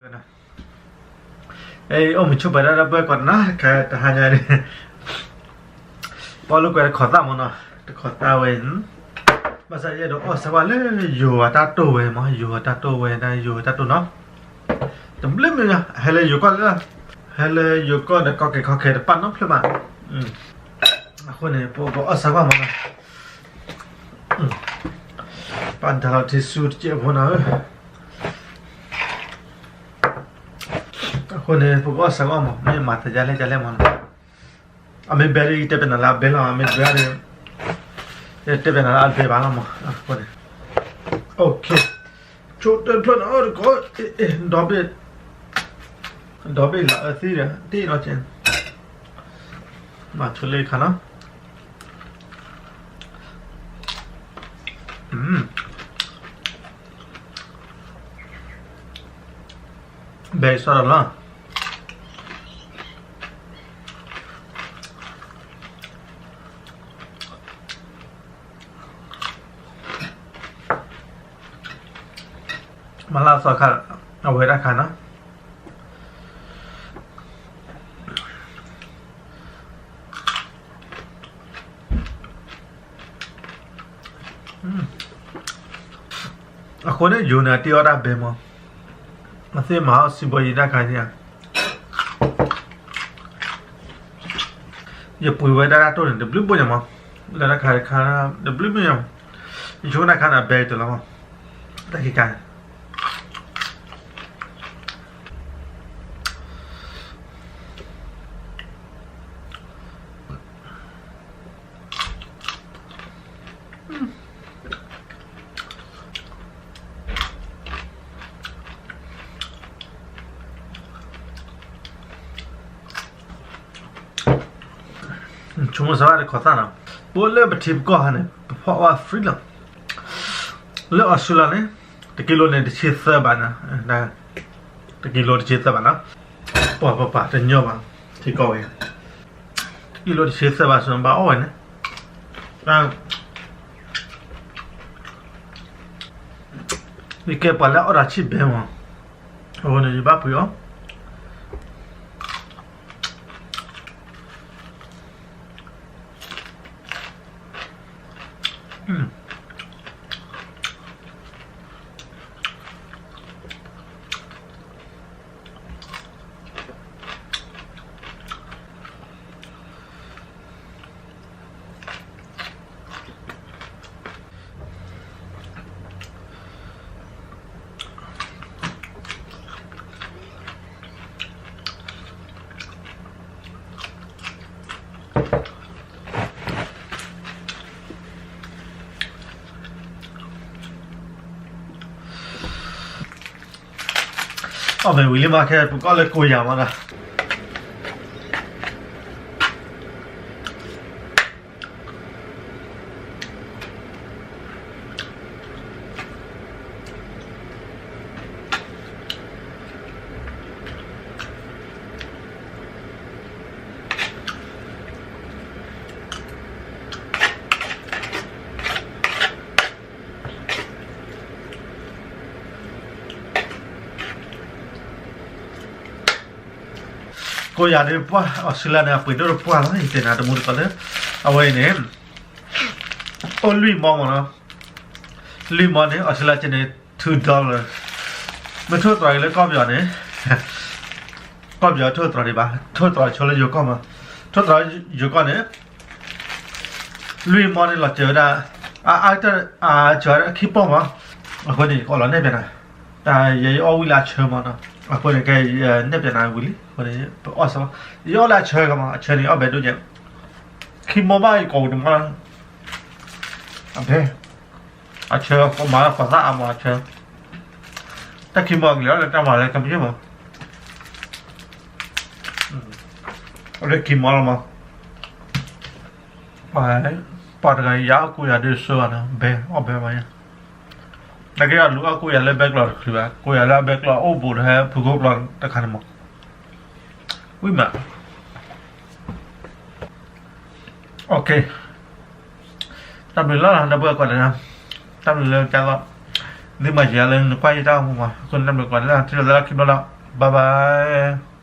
အဲ အိၣ်မုာ်ဆိးပၢၤဒၣ်လၢပှဲၤကွၢ်တနၤ ခဲတဟါညါန့ၣ် ပအီၣ်လိာ်ကွဲတခီၣ်သၣ်မးနီၤ, တခီၣ်သၣ်ဝဲ, ဘၣ်ဆၣ်ယအဲၣ်ဒိးအီၣ်စၢၤကွၢ်လၢယိၤအတၢ်တိၢ်ဝဲမး, ယိၤအတၢ်တိၢ်ဝဲဒၣ် ယိၤအတၢ်တိၢ်နီၤ, တဘျုးမ့ၢ်ညါ ဟဲလၢယိၤကီၢ်လၢ, ဟဲလၢယိၤကီၢ်ဒီး ကီၢ်ကဲၤခီၣ်ကဲၤတပာ်နီတဖျၢၣ်ဘၣ်, အဃိန့ၣ် ပကအီၣ်စၢၤကွၢ်မးနီၤ, ပာ်တၢ်လီၤထံဆူတကဲးဖိနီၤဧၢ အဃိန့ၣ် ပကအီၣ်စၢၤကွၢ်မး မ့ၢ်မၤတၢ်ဒ်လဲၣ်ဒ်လဲၣ်မးနီၤ, အမ့ၢ်ဘဲဒ်အံၤ တဲပနၤလၢအဘဲလီၤ, အမ့ၢ်ဘဲဒ် တဲပနၤလၢအဘဲဘၣ်လီၤမး, အဃိန့ၣ် ဆိတဖျၢၣ်နီၤ တကီး, ဒီဘ့ၣ်လၢအသံဒီး တ့လီၤကဲ, မၤဆိလၢခါနီၤ ဘဲစီဒီးလီၤ, မၤလၢအသီခါ, အဝဲဒၣ်ခါနီၤ အဃိန့ၣ် ယိၤန့ၣ် အတ့အီၣ်တၢ်ဘဲမး, အသ့ၣ်မၤအီၣ်စံးဘီယံၤတၢ်ခါန့ၣ်ဧါ, ယပှ့ၤဝဲဒၣ်တၢ်တိၢ်န့ၣ် တဘျုးဘိညါမး, လၢတၢ်ခါတခါ တဘျုးဘိညါမး, ယဆိကမိၣ်တၢ်ခါန့ၣ် အဘဲတလီၤမး, တၢ်ခံခါန့ၣ် ဆိကမိၣ်စၢ်ဘၣ်တခီသၣ်နီၤ, ပအိၣ်လၢပထံပကီၢ်ခါန့ၣ် ပဖီၣ်ဝဲ free လီၤ, လၢအီစထြ့လယါန့ၣ် တကံလိန့ၣ် တဆံသၢဘးနီၤ, တကံလိတဆံသၢဘးနီၤ, ပှၤပှၤပှၤတညီဘၣ်, ထံကီၢ်ဝဲ တကံလိတဆံသၢဘးစၢၤဘၣ်အီၣ်ဝဲန့ၣ်, ယကဲပှၤလၢအီၣ်တၢ်ဆံၣ်ဘဲမး, အဃိန့ၣ် ယဘၣ်ပှ့ၤအီၣ် အီၣ်မ့ၢ်ဝံၤလံမး ခဲပကအီၣ်လၢကိးယၤမးနီၤ. ကိးယၤဒ်ပှၢ် အီစထြ့လယါန့ၣ် အပှ့ၤဒိၣ်တပှၢ်လီၤ. ယတဲနၤတမူတကိးလၢ အဝဲအံၤန့ၣ် အိၣ်လွံၢ်မီမ့ၢ်နီၤ. လွံၢ်မီန့ၣ် အီစထြ့လယါက့န့ၣ် two dollar. မ့ၢ်ထိၣ်သတြီၤက့ၤလၢကီၢ်ပယီၤန့ၣ် ကီၢ်ပယီၤထိၣ်သတြီၤဒံးဘၣ်, ထိၣ်သတြီၤဆိလၢယိၤကီၢ်မး, ထိၣ်သတြီၤယိၤကီၢ်န့ၣ် လွံၢ်မီန့ၣ်လီၤစၢၤဝဲဒၣ် အ အ အ စၢၤဝဲဒၣ်ခံပီၢ်မး, အဃိန့ၣ် ယကအီၣ်လီၤနဲၣ်ဖျါနၤ, တၢ်ယဲယအီၣ်ဝံၤလၢအဆၢမးနီၤ, အဃိန့ၣ် ကဲယနဲၣ်ဖျါနၤဝံၤလံ, အဃိန့ၣ် ပအီၣ်စၢၤဘၣ်, ယအီၣ်လၢအဆၢကမး, အဆၢန့ၣ်အီၣ်ဘဲဒိၣ်ညါ, ခံမီဘၣ်ယကိးဝံၤတမီလီၤ, အဖဲ အဆၢ ပမၤလၢပှၤသၣ်အါမးအဆၢ, တၢ်ခံမီကလဲၤအီၣ်လၢတၢ်မၤလၢကမ့ၢ်မး, အလၢခံမီလီၤမး, ပှၤတဂၤယၤအီၣ်ကိးယၤဒ်ဆၢဘၣ်နီၤ, ဘဲ အီၣ်ဘဲမးယါ, နကဲအလူၤအီၣ်ကိးယၤလၢဘဲကျီတချုးဘၣ်, ကိးယၤလၢအဘဲကျီအိၣ်ဘူးဒီးဟဲဖုခိၣ်ကျီတခါန့ၣ်မး, ဝံၤမး တၢ်ဘျုးလီၤ ဒီပုၢ်ဝဲၢ်ကိးဂၤဒဲး, တၢ်ဘျုးလၢကၢ်လီၤ, သုမၤယၤလၢနကွၢ်ယတၢ်အိၣ်မူမး, အဃိန့ၣ် တၢ်ဘျုးကိးဂၤဒဲးလၢထံၣ်လိာ်သးလၢခံဘျီဒီး bye bye.